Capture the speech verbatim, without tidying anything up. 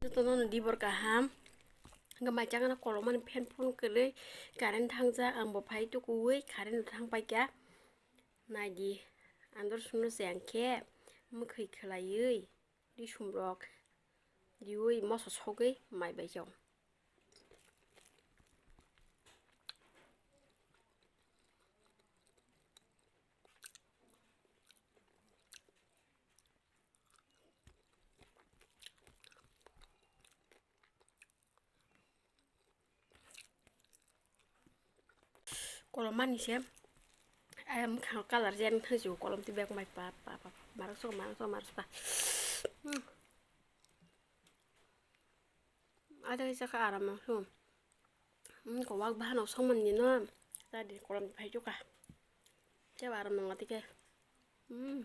Jotono dibor kaham. Hwnkhe mai chakno kolomani fan phone kwrwi current thangjak, ang bo phai tukuwi current thang paikha. Naidi andor suno se ang khe mwkhwi khwlaiwi risum rok riwi moso sogwi mai bai chao. Kolom mani se, ayam kha color jen thang ju kolom ti bek mai pa pa pa marok sok marok sok marok sok. Hmm. Ada kisa ka aram ma so. Hmm, ko wak bahano songman ni no. Tadi kolom phai juka. Tei aram nang tike. Hmm.